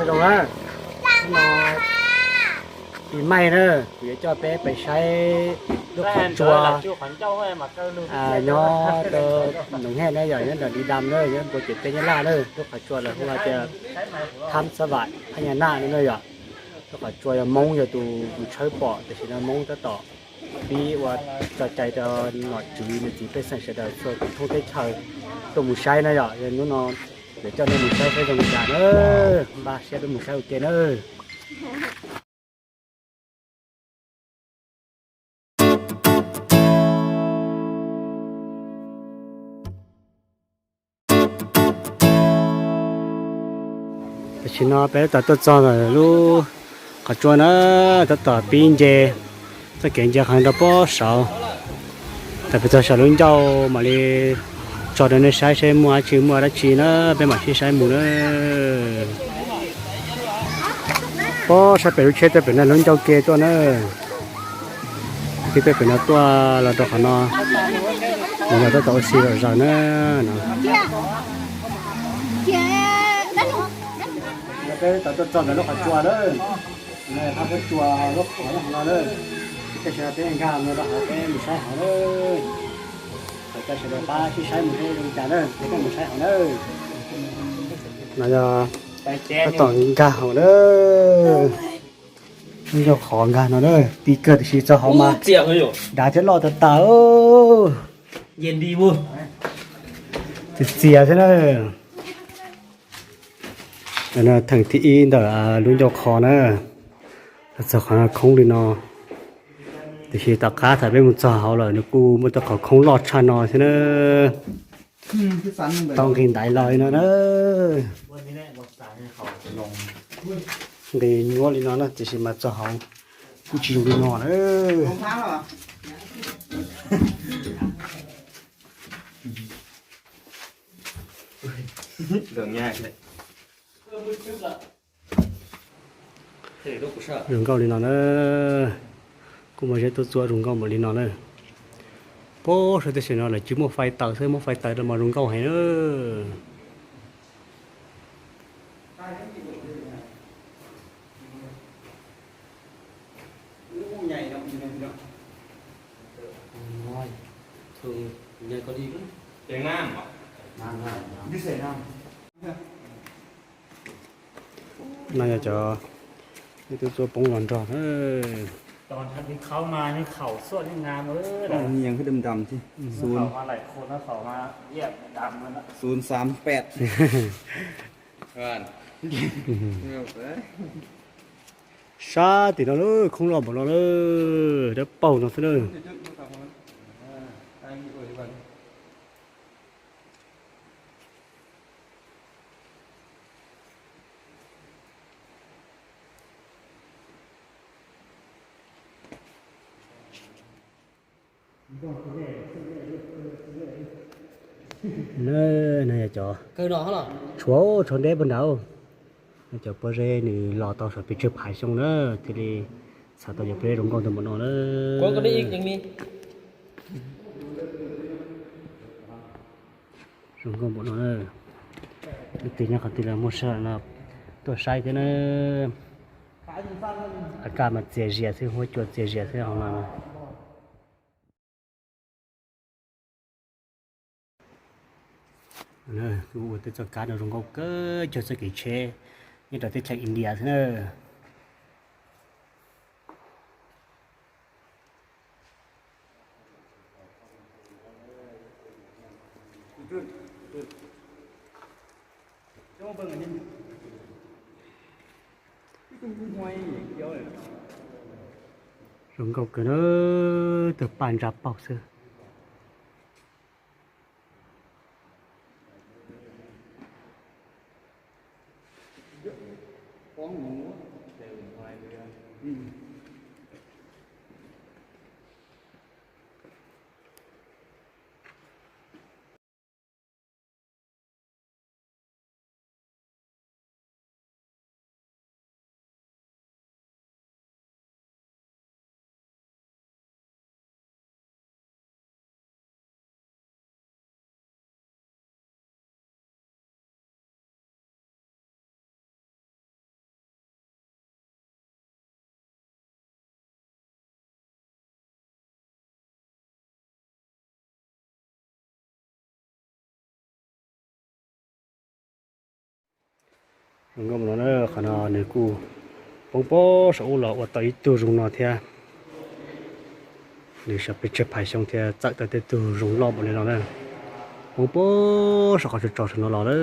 Zoo na, hnub no pis maij na, kuv yuav coj peb pais saib lub qhov tsua nyob rau Noov Hej na yom, nyob ntawm Di Dam na, nyob npuab ciam teb Nyab Laj na, lub qhov tsua lawv hu tias Thab Xab Vam Phab Nyab Laj no na yom. Lub qhov tsua yog Hmoob yog tus mus tshawb pom, tam sim no Hmoob tab tom pib ua tso cai rau nom tswv niam txiv pej xeem sawv daws txhua tus thoob teb chaws tuaj mus saib na yom. Yog hnub no yuav coj nej mus saib saib zoo li cas na, npaj siab tuaj mus saib ua ke na. Tam sim no peb tab tom tuaj txog lub qhov tsua na, tab tom pib nce txoj kev nce qhov rau pob saud. Thaum peb txog saum lub ncauj mam li tso rau nej saib seb muaj dab tsi muaj dab tsi na, peb mam sib saib mus na. Pob sab pem lub tsheb tuaj pem no lub ncauj ke tuaj na. Tib peb pem no tuaj los rau qhov no, nws yog tab tom ua si zom zaws na no. Peb tab tom tuaj txog ntawm lub qhov tsua na, no yog thaj pob tsua lub qhov no na. Peb sawv daws peb nkag mus rau hauv peb mus saib hauv na. Thaum caw sawv daws pab sib saib mus seb zoo li cas na, peb mus saib hauv na. No yog tab tom nkag hauv na. Lub ncauj qhov nkag no na, ti kawg tiam sis txog hauv mas dav thiab loj tas tas. Txias txias thiab na. Theem thib ib ntawm lub ncauj qhov na, txog qhov khoob li no. Tiam sis tom qab thaum peb mus txog hauv lawm nws kuj muaj tej qhov khoob loj tshaj no thiab na. Tau nqis ntaiv los li no na. Nqis nyuaj li no na, tiam sis mas txog hauv kuj tsis zoo li no na. Zoo nkauj li no na. Kuj muaj zeb tuaj txua zoo nkauj npaum li no na. Pob saum tej sim no lawv tsis muaj fais taws xwb, muaj fais taws rau mas zoo nkauj heev na. No yog cov ib tug tuaj poob los nrog na. Sab tim no lawm, khoob loj npaum no lawm, dawb paug no xwb na. No yog cov tshuav tshuav deb puag nrad. Cov pob zeb nws los tau saum pes tsawg phav xyoo na thiaj li txham tau cov pob zeb zoo nkauj ntawd npaum no na. Zoo nkauj npaum no na. Leej twg nyob qhov twg los muaj sij hawm no tuaj saib thiab na. A kaj mas txias zias xwb, huab cua txias zias xwb hauv no. Kuj ua tej txoj kab no zoo nkauj kawg cuag txoj kev tsheb nyob rau teb chaws India xwb na. Zoo nkauj kawg na, tawg paj ntsa paug xwb. Zoo nkauj no na, qhov no nws kuj poob pob saum ub los ua tau ib tug zoo no thiab. Nws sawv pes tsawg phaim xyoo thiab txawm tau tej tug zoo loj npaum li no na. Poob pob saum qhov tso tso saum no los na.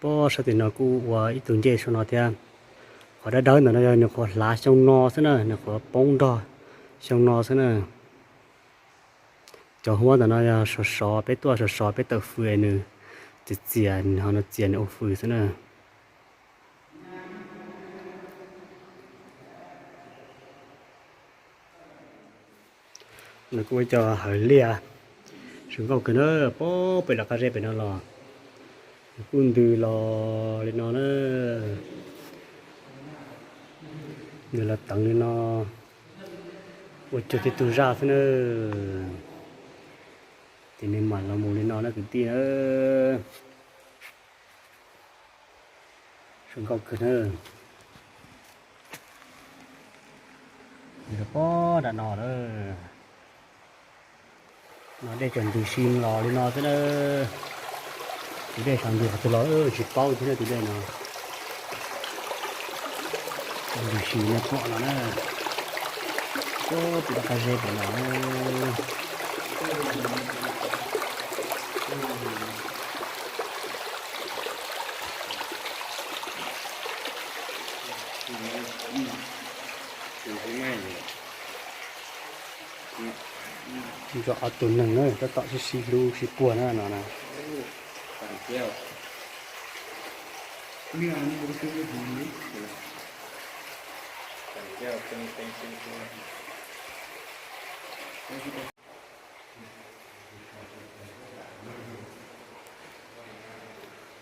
Pob sab tim no kuj ua ib tug ncej saum no thiab. Qhov dawb dawb ntawm no yog nws qhuav hlav xyoo no xwb na, nws qhuav poob nrog xyoo no xwb na. Cov huab ntawm no yog sov sov, peb tuaj sov sov peb tawm fws nws txias txias, ho no txias nws ua fws xwb na. Nws kuj ua cov hawv liaj zoo nkauj kawg na, pob pem lawv qab zeb pem no los nws kuj ntws los li no na. Nws los teev li no ua cuag tib tug zaj xwb na. Ces nws mam los mus li no na kwv tij na. Zoo nkauj kawg na. Nws pob nram no lawm. No dej tseem ntws si los li no xwb na. Tus dej sawv ntws qhov twg los tsis paub thiab na tus dej no. Ntws si nej pom no na. Pem lawv qab zeb pem no. Nrog ob tug neeg na tab tom sib sib hlub sib puag na no na.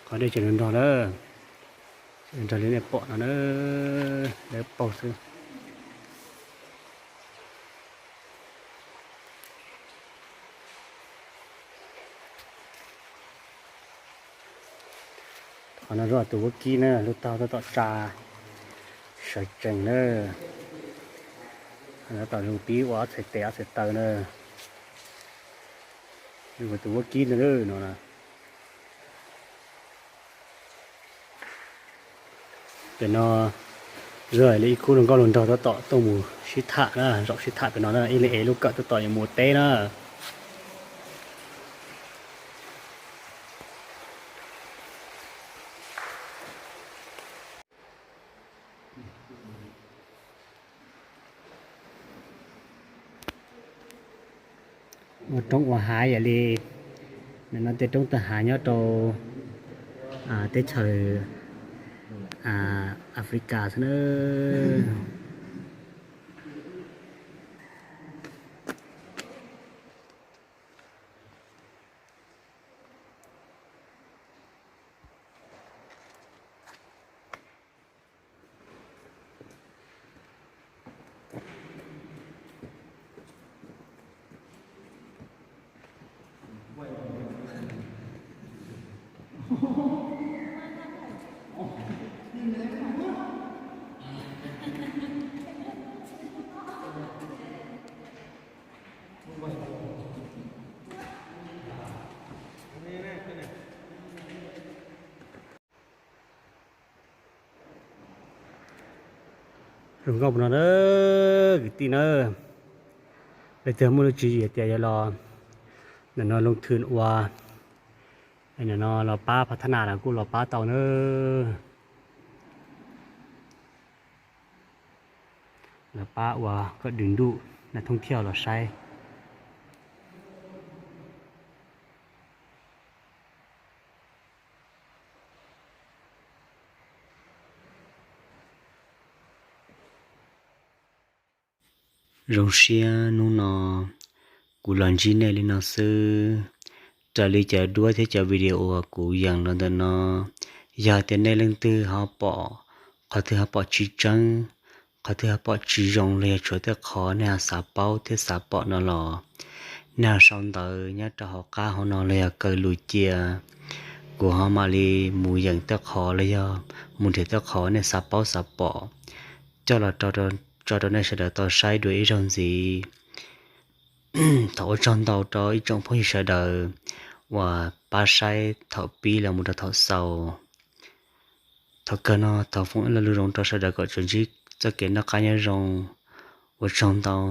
Qhov dej tseem nrog nrog na, nrog li nej pom no na, dawb paug xwb. Qhov no zoo tus vaub kib na, lub taub hau tab tom tsa sawv tsees na. Tab tom zoo pib ua ob txhais tes ob txhais taw na. Zoo tus vaub kib ntawd no na. Pem no zoo li ib khub hluas nkauj hluas nraug tab tom tuaj mus sib tham na, zaum sib tham pem no na, ib leeg ev lub kawm tab tom yuav mus teb na. Ua roob ua hav yam li no, tej roob tej hav nyob rau teb chaws Africa xwb na. Zoo nkauj no na kwv tij na. Leej twg muaj lub tswv yim tias yuav los ntawm no loo thwm ua, ntawm no los pab phav thab nas los kuj los pab tau na. Los pab ua kom dwm ntuj nas thoob thiaj los saib. Zoo siab hnub no kuv los ntsib nej li no xwb. Raws li cov duab thiab cov video uas kuv yees los ntawm no, yog tias nej leej twg ho pom qhov twg ho pom tsis tseeb, qhov twg ho pom tsis zoo los yog tshuav tej qhov nej ho xav paub thiab xav pom no los, nej sau ntawv nyob rau hauv qab hauv no los yog kaw lus cia, kuv ho mam li mus yeem tej qhov los yog mus nrhiav tej qhov nej xav paub xav pom coj los tso rau nej sawv daws tau saib dua ib zaug ntxiv. Thov ua tsaug ntau rau ib tsoom phooj ywg sawv daws uas pab saib thaum pib los mus rau thaum xaus. Thaum kawg no thov foom ib lo lus zoo rau sawv daws kom tsuas ntsib txoj kev noj qab nyob zoo. Ua tsaug ntau.